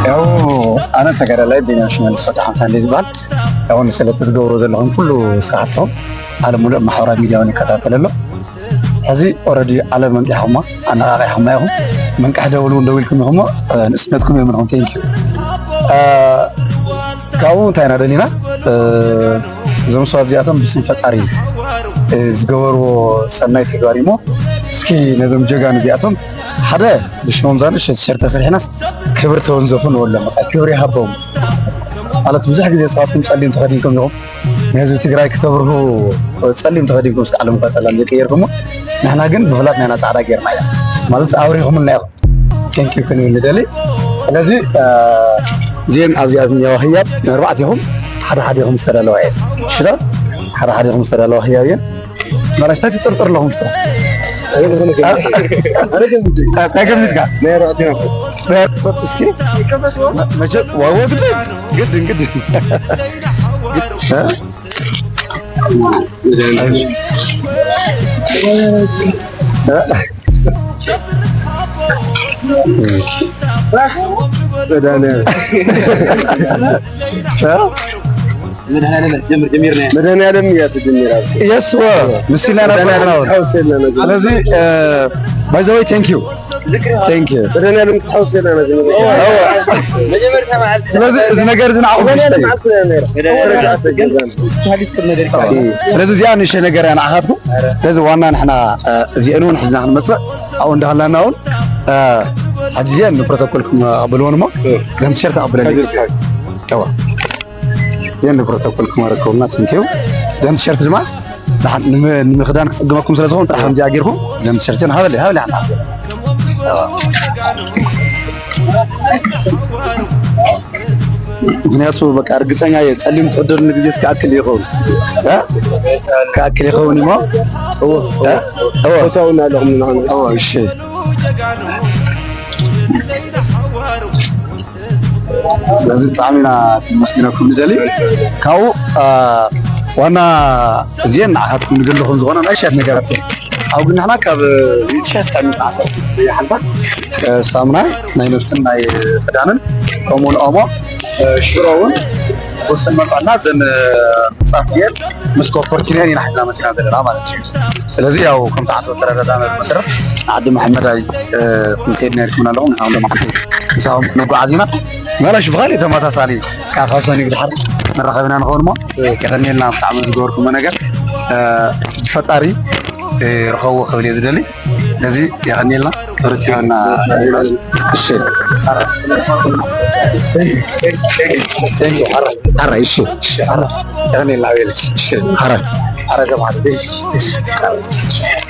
ያው ኣነ ተጋዳላይ ቢንያም ሽመልስ ወዲ ሓምሳ እንደ ዝበሃል ያው ንስለ ትገብሮ ዘለኹም ኩሉ ስራሕትኹም ዓለም ሙሉእ ማሕበራዊ ሚዲያ እውን ይከታተል ኣሎ። ሕዚ ኦረዲ ዓለም መንቂሕኹማ ኣነቓቒሕኹማ ኢኹም። መንቃሕ ደውል እውን ደዊልኩም ኢኹሞ ንእስነትኩም የምልኹም። ቴንክ ዩ። ካብኡ እንታይ ኢና ደሊና? እዞም ሰባት እዚኣቶም ብስም ፈጣሪ ዝገበርዎ ሰናይ ተግባር እዩሞ እስኪ ነዞም ጀጋኑ እዚኣቶም ሓደ ብሽሞም ዛን ሸርተ ስርሕናስ ክብር ተወንዘፉ ንወሎም በቃ ክብር ይሃቦም። ማለት ብዙሕ ግዜ ሰባትኩም ጸሊም ተኸዲንኩም ኢኹም። ንህዝቢ ትግራይ ክተብርሁ ጸሊም ተኸዲንኩም እስከ ዓለም እኳ ጸላም ዘይቀየርኩሞ ንሕና ግን ብፍላት ናይና ጻዕዳ ጌርና ኢና። ማለት ኣብሪኹምና ኢኹም። ቴንክ ዩ ክንብል ንደሊ። ስለዚ እዚአን ኣብዚኣ ዝኒአዋ ህያብ ንኣርባዕቲኹም ሓደ ሓዲኹም ዝተዳለዋ እየን። ሽዳ ሓደ ሓዲኹም ዝተዳለዋ ህያብ እየን። ማለሽ ታይ ትጥርጥር ኣለኹም ሽዳ ታይ ገሚትካ? እስኪ መቸም ዋወ ግድን ግድን ግድን መድኃኒዓለም እያ ትጅምር። የስ ወ ምስልና ነበር። ስለዚህ ባይ ዘ ወይ ቴንክ ዩ ቴንክ ዩ። ስለዚህ እዚ ነገር እዚ ንዓኹም ስለዚ እዚኣ ንእሽተይ ነገር እያ ንዓኻትኩም። ስለዚ ዋና ንሕና እዚአን እውን ሒዝና ክንመፅእ ኣብኡ እንዳሃላና እውን ሕጂ እዚአን ንፕሮቶኮልኩም ኣቕብልዎን እሞ ዘን ቲሸርት ኣቕብለኒ። እዋ እዚአን ንፕሮቶኮልኩም ኣረከቡና። ቴንኪዩ። ዘን ቲሸርት ድማ ንምክዳን ክፅግመኩም ስለ ዝኾን ጥራሕ ከምዚኣ ጌርኩም ዘን ቲሸርትን ሃበለይ ሃበለይ ሓና ምክንያቱ በቃ እርግፀኛ እየ ጸሊም ትሕደርኒ ግዜ እስከ ኣክል ይኸውን እ? ከኣክል ይኸውን እሞ እ? እወ። ቦታውን ኣለኹም ንሕና። እወ፣ እሺ። ስለዚ ብጣዕሚ ኢና ክነመስግነኩም ንደሊ። ካብኡ አ፣ ዋና እዚአን ንዓኻትኩም ንግልኹም ዝኾነ ናይ ሸት ነገራት እየን። ኣብ ግን ንሕና ካብ ሚእቲ ሸሕ እስካብ ሚእቲ ዓሰርተ ሓንታ ሳሙና ናይ ነብስን ናይ ክዳንን ከምኡ ንኦሞ ሽሮ እውን ውስን መጣና ዘን ምንጻፍ እዚአን ምስ ኮፖርቲንያን ኢና ሒዝና መጺና ዘለና ማለት እዩ። ስለዚ ያው ከምቲ ዓንቶ ተረዳዳና መሰረት ዓዲ መሐመዳይ ክንከይድ ናይ ርክብና ኣለኹም ንሕና ሎም ዓዲ ምሳኹም ንጓዓዝ ኢና። መላሽ ብኻሊእ ተመሳሳሊ ካብ ካብሰኒ ብድሓር መራኸብና ንኸውን እሞ የቐንየልና ብጣዕሚ ዝገበርኩሞ ነገር ብፈጣሪ ርኸብዎ ክብል እየ ዝደሊ። ነዚ የቐንየልና ክብርቲ ይሃበልና። እሺ። ሓራይ፣ እሺ፣ እሺ፣ ሓራይ። የቐንየልና ኣቤል። እሺ፣ ሓራይ። ሓራይ ተባዕት። እሺ።